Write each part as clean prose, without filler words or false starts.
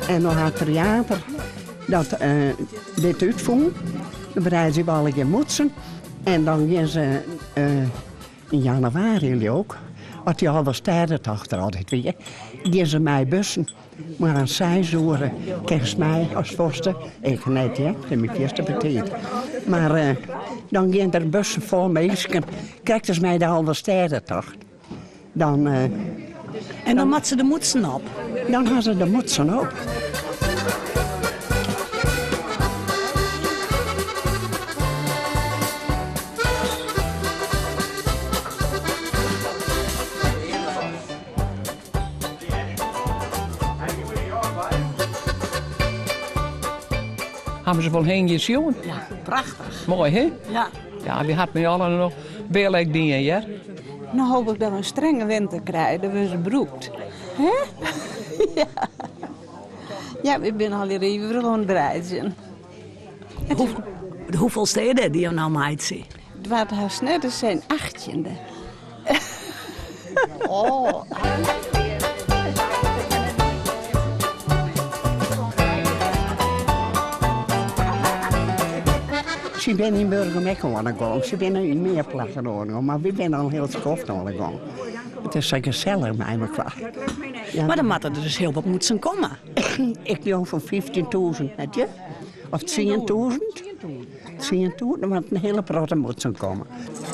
En dan hat Tryater dat dit útfûn. Dan breidzje we allegear mûtsen en dan gean se Yn jannewaarje leau 'k, as dy Alvestêdetocht der altyd wie, gean se mei bussen. Mar om seis oere kinst mei as wolst. Ik net hear, it is my fierste betiid. Mar dan gean der bussen fol minsken, krekt as mei de Alvestêdetocht. Dan, En dan moatte se de mûtsen op? Dan ha se de mûtsen op. Hawwe se wol hingjen sjoen? Ja, prachtich. Moai, hè? Ja. Ja, wy hat my alle noch billik dien, hear. No hoop ik dat we in strenge winter krije, dan wurde se brûkt. Hè? Ja. Ja, wy binne al hjir iverich oan it breidzjen. Hoefolste is dit dy't jo no meitsje? It waard hast net, it is de achttjinde. Oh. Sy binne yn Burgum ek oan 'e gong. Sy binne yn mear plakken oan 'e gong, mar wy binne al in hiel skoft oan 'e gong. It is sa gesellich mei mekoar. Ja. Mar dan moatte der dus hiel wat mûtsen komme. Ik leau fan 15.000, net je? Of 10.000? 10.000, der moat in hiele protte mûtsen komme.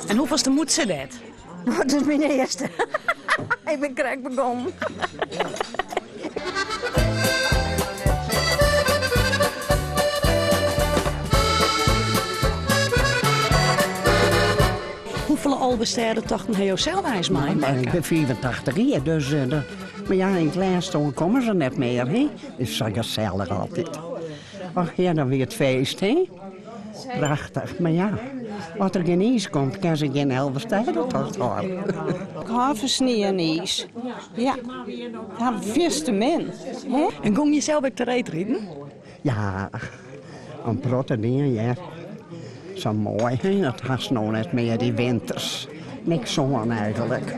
En hoefolste mûtse is dit? Dat is myn earste. Ik bin krekt begûn. Hoefolle Alvestêdetochten ha jo sels eins meimakke? Ik bin 85 jier, dus mar ja, yn it lêste oan komme se net mear, hè. It is sa gesellich altyd. Och ja, dan wie it feest, hè. Prachtich, mar ja, as der gjin iis komt, kin se gjin Alvestêdetocht hâlde. Ik hâld fan snie en iis. Ja, ik ha fierste min. Hè? En gong je sels ek te reedriden? Ja, in protte dien, hear. Sa moai, hè, dat hast no net mear, dy winters. Niks oan eigenlik.